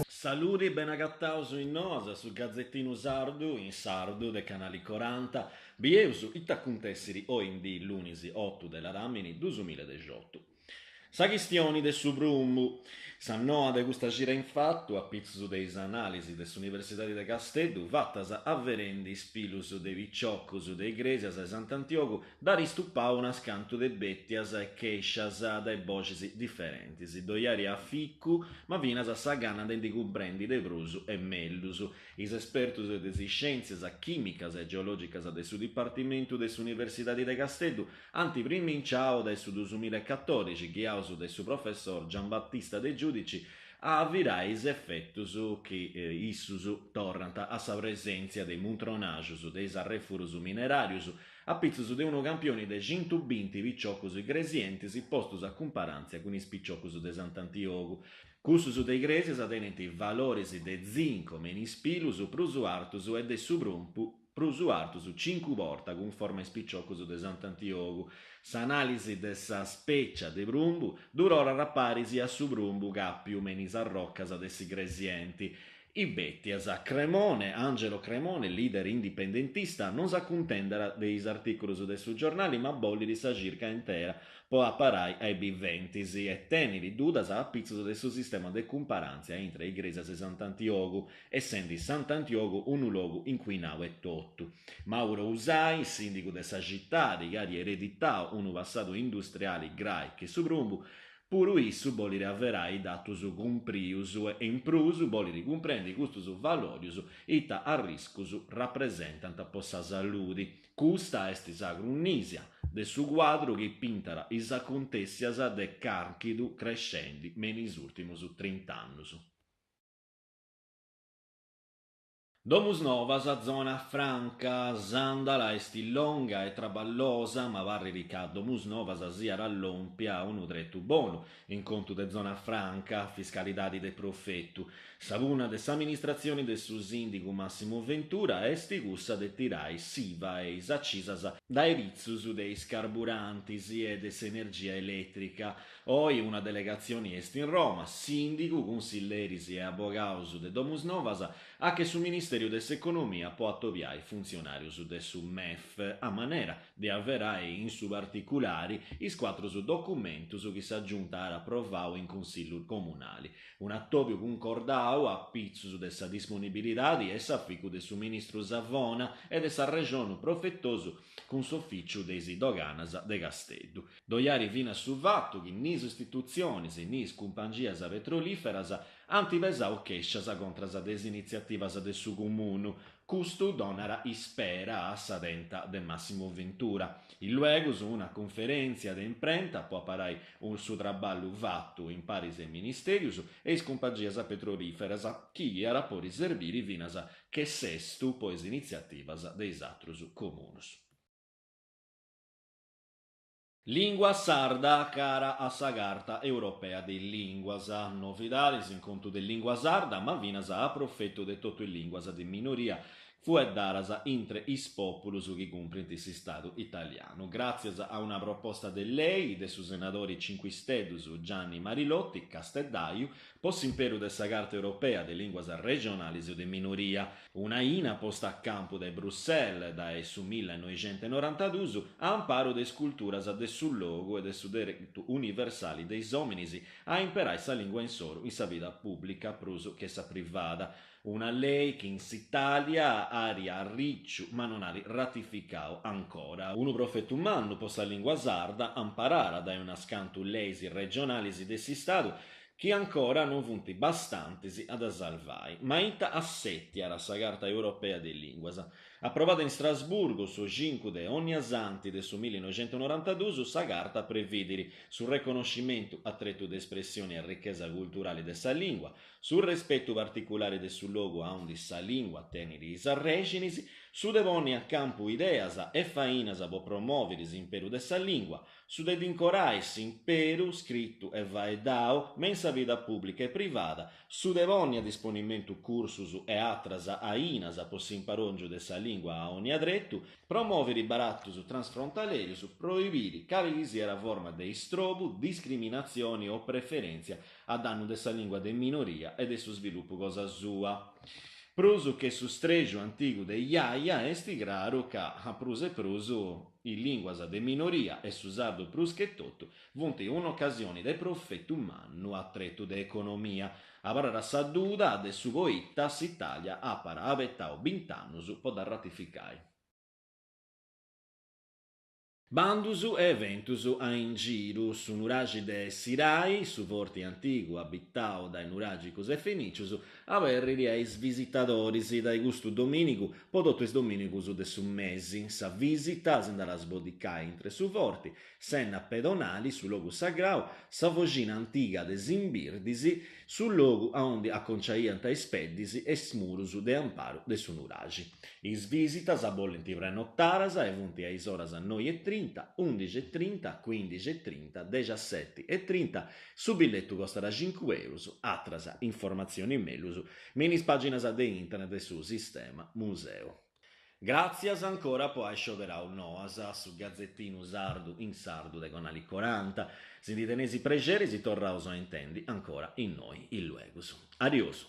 Saludi, benagataus in Noas, su gazetinu sardu in sardu de Canali Coranta. Bieus ita acuntessiri oindì lunis otu de ladàmini dusumiladexiotu. Sa chistioni de su prumbu. Sa noa de custa cida infatu, a pitzus de is anàlisi de s'Universidadi de Casteddu fatas averendi is pilus de piciocus de Igrèsias e Sant'Antiogu, dd'at istupau unas cantu de bètias e chèscias dae boxis diferentis. Ddoi at aficu, ma finas sa gana de ndi cumprendi de prus e mellus. Is espertus de is iscièntzias chìmicas e geològicas de su Dipartimentu de s'Universidadi de Casteddu ant priminciau dae su dusumilaecatòdixi, ghiaus de su professor Giambattista De Giudici, a avirai is efetus chi issus torrant a sa presèntzia de muntronaxus de is arrefurus mineràrius a pitzus de unu campioni de centubinti piciocus igresientis postus a cumparàntzia cun is piciocus de Sant'Antiogu. Cussus de Igrèsias tenint valoris de zinco me in is pilus prus artus e de su prumpu prus artus cincu bortas cunforma a is piciocus de Sant'Antiogu. S'anàlisi de sa spècia de prumbu ddu torrat paris a su prumbu càpiu me in is arrocas de s'Igresienti. Is bètias. Cremone, Angelo Cremone, leader indipendentista, non s'acuntentat de is artìculus de su giornali ma bollit sa circa intera po aparai a is biventis e tenit dudas a pitzus de su sistema de cumparàntzia intre Igrèsias e Sant'Antiogu, essendi Sant'Antiogu unu logu incuinau etotu. Mauro Usai, sìndigu de sa citadi chi at ereditau unu passadu industriali grai che su prumbu, puru issu bolit averai datus cumprius e in prus bolit cumprendi custus valorius ita arriscus rapresentant po sa saludi. Custa est sa crunnisia de su cuadru chi pintat is acuntèssias de càrchidu crescendi me in is ùrtimus trint'annus. Domusnovas, zona franca, S'àndala est longa e traballosa, ma parrit ca Domusnovas siat lòmpia a unu tretu bonu in contu de zona franca, fiscalidadi de profetu. Sa punna de s'amministratzioni de su sìndigu Massimo Ventura est cussa de tirai s'IVA e is acisas dae pitzus de is carburantis e de s'energia elètrica. Oi una delegatzioni est in Roma, sìndigu, cunsilleris e abogaus de Domusnovas a che su Ministèriu de s'Economia po atobiai funtzionàrius de su MEF a manera de averai in su particulari is cuatrus documentus chi sa Giunta at aprovau in Cunsillu Comunali. Un'atòbiu cuncordau a pitzus de sa disponibilidadi e s'aficu de su Ministru Savona e de s'arrexonu profetosu cun s'Ofìciu de is Doganas de Casteddu. Ddoi at finas su fatu chi ni is istitutzionis ni is cumpangias petrolìferas ant pesau chèscias contras de is initziativas de su Comunu. Custu donat ispera a sa tenta de Massimo Ventura. Illuegus una cunferèntzia de imprenta po aparai su traballu fatu in paris a is ministèrius e is cumpangias petrolìferas chi iat a podi serbiri finas che sestu po is initziativas de is atrus comunus. Lìngua sarda cara a sa Carta Europea de is Lìnguas. Novidadis in contu de lìngua sarda, ma finas a profetu de totu is lìnguas de minoria fueddadas intre is pòpulus chi cumprint s'Istadu italianu. Gràtzias a una proposta de lei de su senadori Cincuisteddus Gianni Marilotti, casteddaju, po s'imperu de sa Carta Europea de Lìnguas Regionalis o de Minoria, Una aina posta a campu dae Bruxelles dae su millenoixentonorantaduus a amparu de is culturas de su logu e de su deretu universali de is òminis a imperai sa lìngua insoru in sa vida pùblica prus che sa privada. Una lei chi in s'Itàlia at arriciu ma non at ratificau ancora. Unu profetu mannu po sa lìngua sarda amparada dae unas cantu leis regionalis de s'Istadu chi ancora non funt bastantis a dda salvai. Ma ita assètiat sa Carta Europea de is Lìnguas? Aprovada in Strasburgu su cincu de onniasanti de su millinoixentonorantaduus, sa Carta previdit su reconnoscimentu a tretu de espressioni e arrichesa culturali de sa lìngua, su respetu particulari de su logu aundi sa lìngua tenit is arrèxinis, Su de ponni a campu ideas e fainas po promòviri s'imperu de sa lìngua, su de dd'incorai s'imperu, scritu e faeddau, me in sa vida pùblica e privada, su de ponni a disponimentu cursus e atras ainas po s'imparòngiu de sa lìngua a ònnia tretu, promòviri baratus transfrontalerius, proibiri cali chi siat forma de istrobu, discriminatzioni o preferèntzia a dannu de sa lìngua de minoria e de su svilupu cosa sua. Prus che su strexu antigu de jaja est craru ca prus e prus is lìnguas de minoria e su sardu prus che totu funt un'ocasioni de profetu mannu a tretu de economia. Abarrat sa duda de su poita s'Itàlia apat abetau bint'annus po dda ratificai. Bandus e eventus a in giru, su nuraxi de Sirai, su forti antigu abitau dae nuràgicus e fenìcius, aberrit a is visitadoris dae custu domìnigu po totu is domìnigus de su mesi. Sa vìsita si nd'at a sboddicai intre su forti, s'enna pedonali, su logu sagrau, sa foxina antiga de s'Imbirdis, su logu aundi aconciaiant is peddis e is murus de amparu de su nuraxi. Is visitas bolint prenotadas e funt a is oras noi e trinta, undixi e trinta, cuindixi e trinta, dexaseti e trinta. Su billetu costat cincu eurus. Atras informatzionis mellus me in is pàginas de internet de su Sistema Museu. Gràtzias ancora po ai scioberau Noas, su gazetinu sardu in sardu de Canali Coranta. Si ndi teneis prexeri si torraus a intendi ancora innoi illuegus. Adiosu.